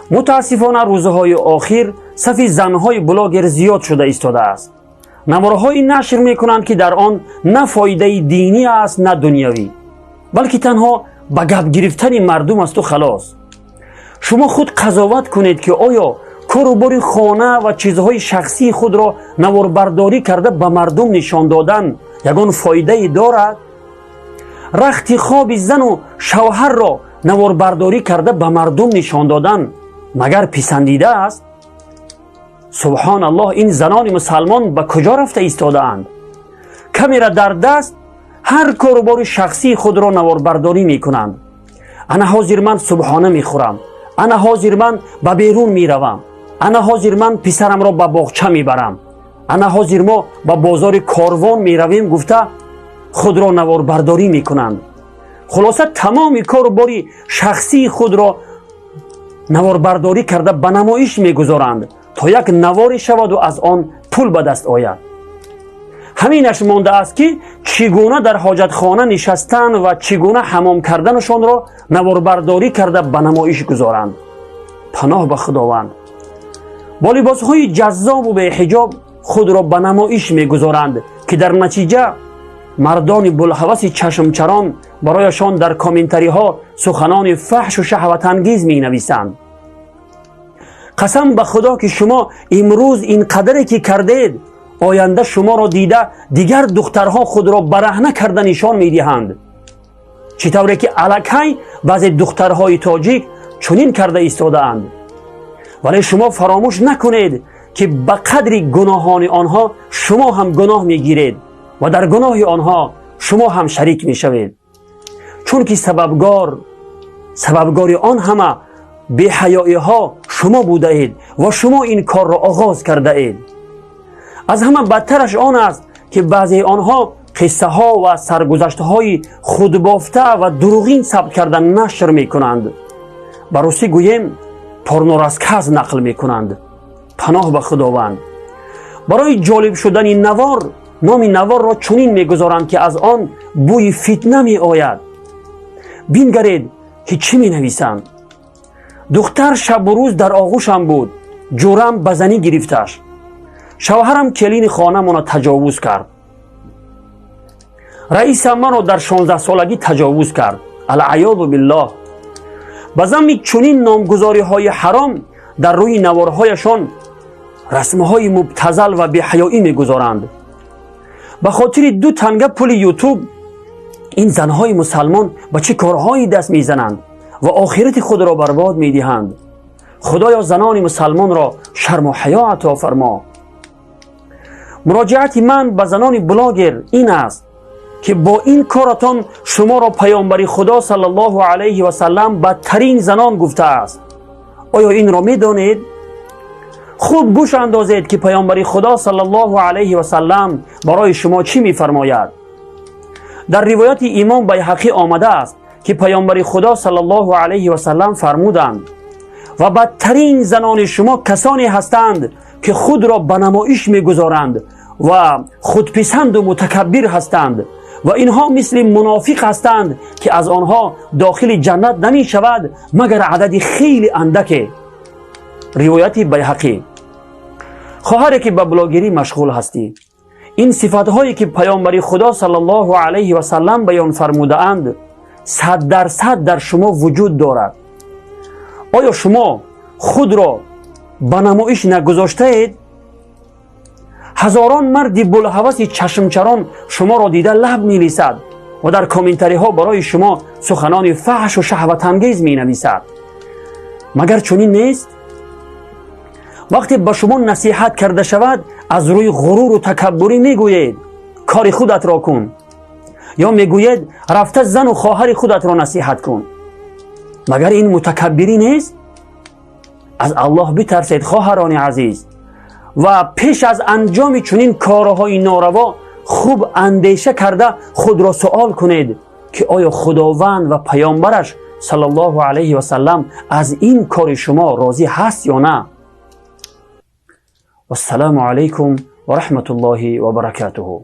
Мутаассифона, рӯзҳои охир сафи занҳои блогер зиёд шуда истодааст. Наворҳои нашр мекунанд, ки дар он на фоидаи динӣ аст, на дунявӣ, балки танҳо ба гап гирифтани мардум асту халос. Шумо худ қазоват кунед, ки оё кору бори хона ва чизҳои шахсии худро наворбардорӣ карда ба мардум нишон додан ягон фоидае дорад? Рахти хоби зану шавҳарро наворбардорӣ карда ба мардум нишон додан магар писандида аст? Субҳоналлоҳ, ин занони мусалмон ба куҷо рафта истодаанд? Камера дар даст ҳар корубори шахсии худро наворбардорӣ мекунанд. Ана ҳозир ман субҳона мехӯрам, ана ҳозир ман ба берун меравам, ана ҳозир ман писарамро ба боғча мебарам, ана ҳозир мо ба бозори Корвон меравем гуфта худро наворбардорӣ мекунанд. Хулоса, тамоми кору бори шахсии худро наворбардорӣ карда ба намоиш мегузоранд, то як наворе шаваду аз он пул ба даст ояд. Ҳаминаш мондааст, ки чӣ гуна дар ҳоҷатхона нишастан ва чӣ гуна ҳамом карданашонро наворбардорӣ карда ба намоиш гузоранд. Паноҳ ба Худованд! Бо либосҳои ҷаззобу беҳиҷоб худро ба намоиш мегузоранд, ки дар натиҷа мардони булҳаваси чашмчарон барояшон дар комментариҳо суханони фаҳшу шаҳватангез менависанд. Қасам ба Худо, ки шумо имрӯз ин қадаре ки кардед, оянда шуморо дида дигар духтарҳо худро бараҳна карда нишон медиҳанд, чӣ тавре ки аллакай баъзе духтарҳои тоҷик чунин карда истодаанд. Вале шумо фаромӯш накунед, ки ба қадри гуноҳони онҳо шумо ҳам гуноҳ мегиред ва дар гуноҳи онҳо шумо ҳам шарик мешавед, чунки сабабгори он ҳама беҳаёиҳо шумо будаед ва шумо ин корро оғоз кардаед. Аз ҳама бадтараш он аст, ки баъзеи онҳо қиссаҳо ва саргузаштҳои худбофта ва дурӯғин сабт карда нашр мекунанд. Ба русӣ гӯем, порнорасказ нақл мекунанд. Паноҳ ба Худованд! Барои ҷолиб шудани навор номи наворро чунин мегузоранд, ки аз он бӯи фитна меояд. Бингаред, ки чӣ менависанд: «Духтар шабу рӯз дар оғӯшам буд, ҷӯрам ба занӣ гирифташ, шавҳарам келини хонамонро таҷовуз кард, раисам маро дар 16-солагӣ таҷовуз кард». Алъаёзу биллоҳ! Ба замми чунин номгузориҳои ҳаром дар рӯи наворҳояшон расмҳои мубтазал ва беҳаёӣ мегузоранд. Ба хотири ду танга пули Ютуб ин занҳои мусалмон ба чӣ корҳое даст мезананд ва охирати худро барбод медиҳанд. Худоё, занони мусалмонро шарму ҳаё ато фармо. Муроҷиати ман ба занони блогер ин аст, ки бо ин коратон шуморо Паёмбари Худо саллаллоҳу алайҳи васаллам бадтарин занон гуфтааст. Оё инро медонед? Хуб гӯш андозед, ки Паёмбари Худо саллаллоҳу алайҳи васаллам барои шумо чӣ мефармояд. Дар ривояти имом Байҳақӣ омадааст, ки Паёмбари Худо саллаллоҳу алайҳи васаллам фармуданд: «Ва бадтарин занони шумо касоне ҳастанд, ки худро ба намоиш мегузоранд ва худписанду мутакаббир ҳастанд, ва инҳо мисли мунофиқ ҳастанд, ки аз онҳо дохили ҷаннат намешавад, магар адади хеле андаке». Ривояти Байҳақӣ. Хоҳаре, ки ба блогерӣ машғул ҳастӣ, ин сифатҳое, ки Паёмбари Худо саллаллоҳу алайҳи васаллам баён фармудаанд, 100% дар шумо вуҷуд дорад. Оё шумо худро ба намоиш нагузоштаед? Ҳазорон марди булҳаваси чашмчарон шуморо дида лаб мелисад ва дар комментариҳо барои шумо суханони фаҳшу шаҳватангез менависад. Магар чунин нест? Вақте ба шумо насиҳат карда шавад, аз рӯи ғуруру такаббурӣ мегӯед: «Кори худатро кун», ё мегӯед: «Рафта зану хоҳари худатро насиҳат кун». Магар ин мутакаббирӣ нест? Аз Аллоҳ битарсед, хоҳарони азиз, ва пеш аз анҷоми чунин корҳои нораво хуб андеша карда худро суол кунед, ки оё Худованд ва Паёмбараш саллаллоҳу алайҳи васаллам аз ин кори шумо розӣ ҳаст ё на. Вассалому алайкум ва раҳматуллоҳи ва баракатуҳу.